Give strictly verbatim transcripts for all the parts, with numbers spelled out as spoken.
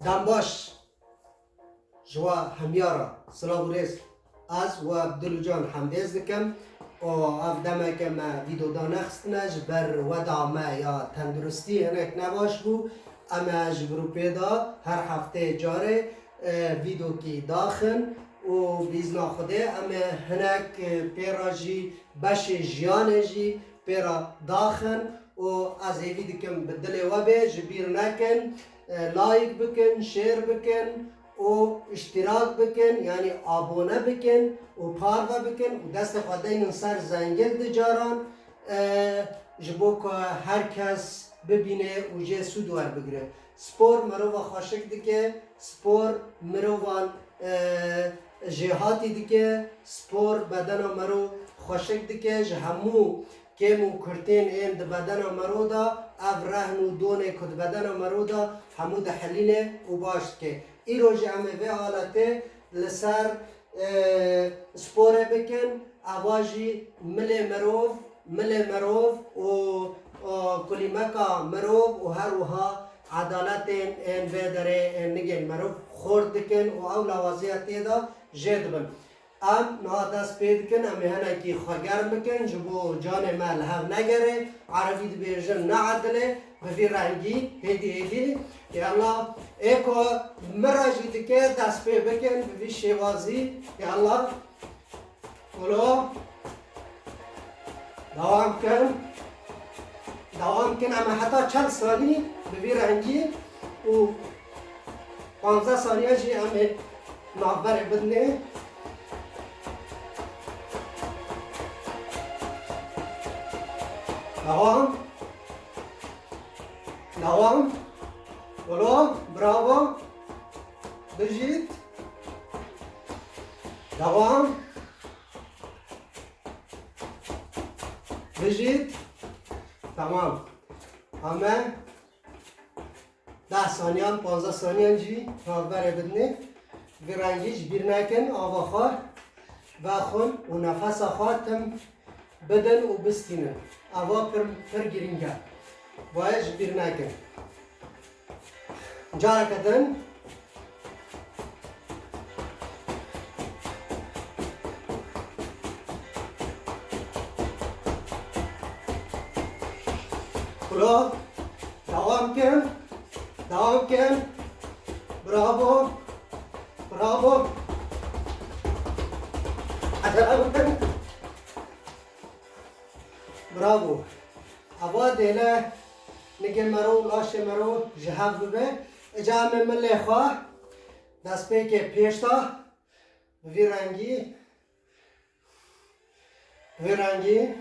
Dem baş ji we hemiya re. Silav û rêz. Ez we bi dil û can hemdêz dikim. Û ev demeke me vîdeo danexistine ji ber weda me ya tenduristî hinek nebaş bû. Em ê ji vir û pê de her hefteyê carê, e, vîdokî daxin û bi îzna Xwedê em ê hinek, e, pê re jî beşê jiyanê jî pê re daxin û ez hêvî dikim bi dilê we bê, ji bîr nekin, e, like bikin, share bikin û îştîrak bikin, yanî abone bikin û parve bikin û destê xwe deynin ser zengil di caran, e, ji bo ku her kes bibîne û jê sûd werbigire. Spor mirova xweşik dike, spor mirovan, e, jêhatî dike, spor bedena mero xweşik dike, ji hemû kêm û kurtên ên di bedena mero de, ev rehn û donê ku di bedena mero de hemû dihilîne û baş dike. Îro jî em ê vê aletê li ser, e, sporê bikin, eva jî milê mirov, milê mirov û, û kulîmeka mirov û her wiha edaletên ên vê derê ên nigên mirov xort dikin û ew lawaziya tê de jê dibin. Em niha dest pê dikin, em ê hinekî xwe germ bikin, ji bo canê me li hev negere. Erebî dibêjin needilê, bi vî rengî, hêdî hêdî. Yalla, ê ku min re jî dike, dest pê bikin, bi vî şêwazî. Yalla. Wilo. Dewam kin. Dewam kin, em ê heta çel sanî bi vî rengî û panzdeh saniye jî em ê navberê bidinê. Dewam. Dewam. Wilo, bravo. Bijît. Dewam. Bijît. Tamam. Ame deh saniyan, panzdeh saniyan jî navberê bidinê. Vî rengî ji bîr nekin, ava xwe vexwin û nefesa xwe tim bidin û bistînin. Ava pir, pir girîng e. Baye ji bîr nekin. Careke din. Bravo. Dewam kin. Dewam kin. Bravo. Bravo. Dewam kin. Bravo. Ava dêle nigê mero û laşê mero ji hev bibe. Îca em ê milê xwe destpêkê pêş de bi vî rengî, bi vî rengî.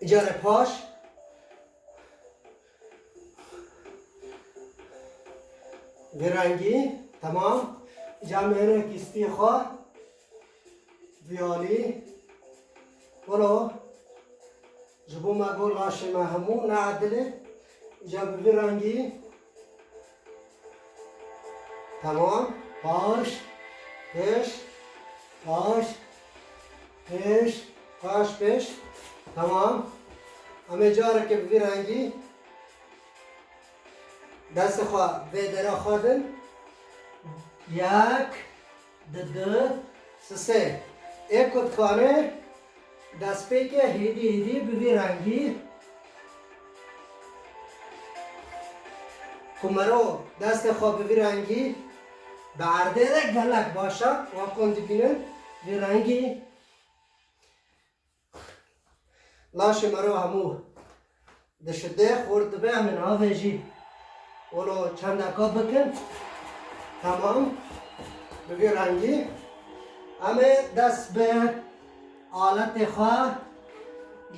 Îcarê paş. Vî rengî, temam. Îca mêrekî spî xwe. Vî alî. Wilo. Ji bo me got laşê me hemû needilê. Îca bi vî rengî. Tamam. Paş. Pêş. Paş. Pêş. Paş pêş. Tamam. Em ê careke bi vî rengî destê xwe vê dera xwe din. Yek, di, du, sisê. Ê ku dikane destpêke hêdî hêdî bi vî rengî. Ku mero destê xwe bi vî rengî bi erdê de gelek baş e. Wan kon dibînin vî rengî. Laşê mero hemû dişide, xort dibe, em ê niha vê jî wilo çendeka bikin. Temam. Bi vî rengî. Em ê dest bi aletê xwe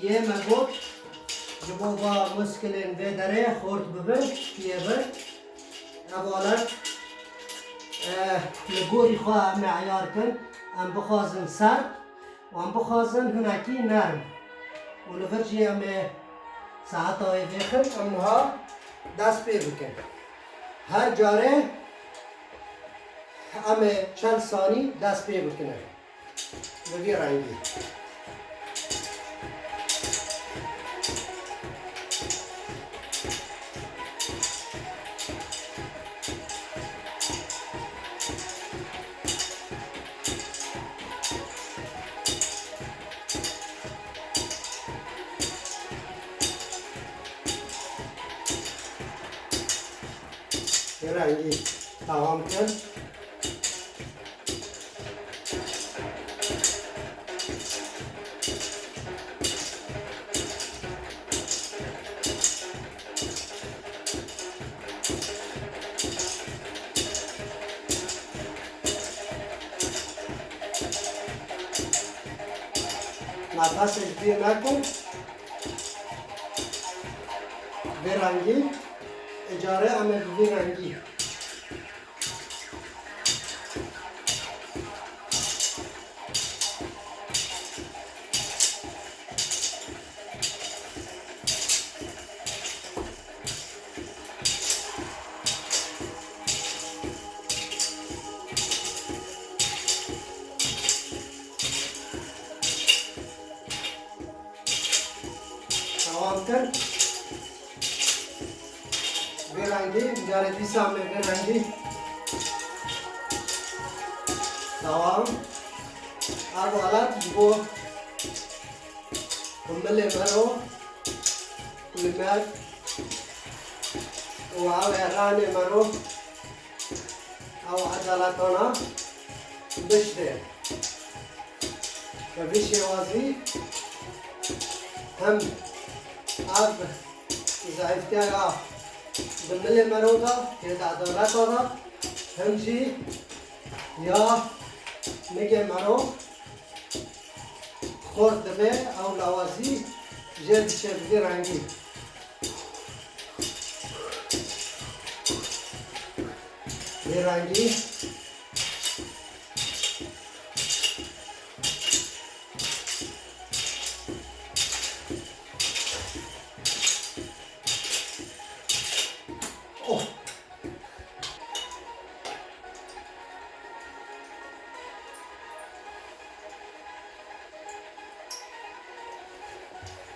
yê me got, ji bo va muskilên vê derê xort bibin, piyê bin. Ev alet, eh, li gorî xwe em ê eyar kin, em bixwazin sert, û em bixwazin hinekî nerm. Û li vir jî em ê saeta wê vêxin, em niha dest pê bikin. Her carê em ê çel sanî dest pê bikine. Bi vî rengî. Rengî dewam kir. Nefesê ji bîr nekin. Vê rengî, îcarê em ê bi vî rengî. Dewam kir. Vê rengî, carê dîsa me vê rengî. Dewam. Ev alet ji bo ku milê me ro, kulîmek û ew ê ranê me ro, ew edaletana biştê. Bi vî şêwazî hem ev zeîftiya ya di milê me ro de, yê di edaleta de, hem jî ya nigê me ro xurt dibe, ew lawazî jê diçe bi vî rengî. Vî rengî. Oh.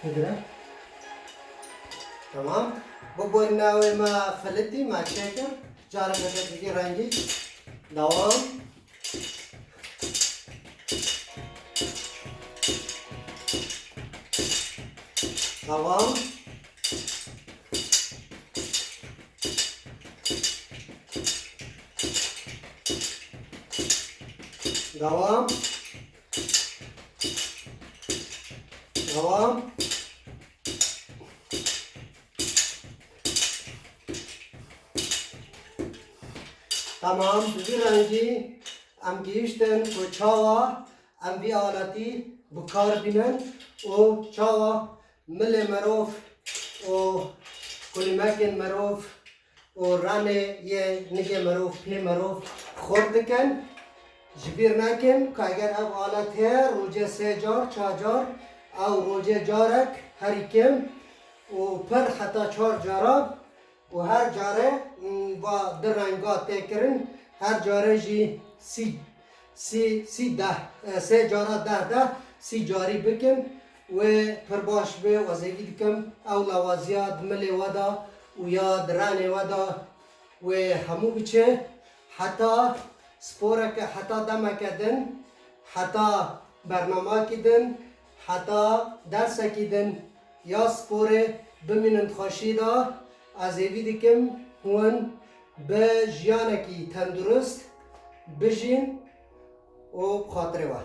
Bigire. Tamam. Bu boyuna wê me filitî, me çêkir. Careke din vî rengî. Dewam. Dewam. Dewam. Dewam. Tamam, bi vî rengî em gihîştin ku çawa em vî aletî bi kar bînin û çawa milê merov û kulîmekên merov û ranê yê nigê merov, pê merov xurt dikin. Ji bîr nekin ku eger ev alet heye, rojê sê car, çar car, ew rojê carek herî kêm û pir heta çar cara û her care, mm, va du renga tê kirin, her care jî sî, sî, sî deh, e, sê cara deh deh, sî carî bikin, wê pir baş be, ez hêvî dikim ew lawaziya di milê we de û ya di ranê we de wê hemû biçe, heta sporeke, heta demeke din, heta bernamekî din, heta dersekî din ya sporê bimînin di xweşî de. Ez hêvî dikim hûn bi jiyanekî tendurist bijîn û bi xatirê we.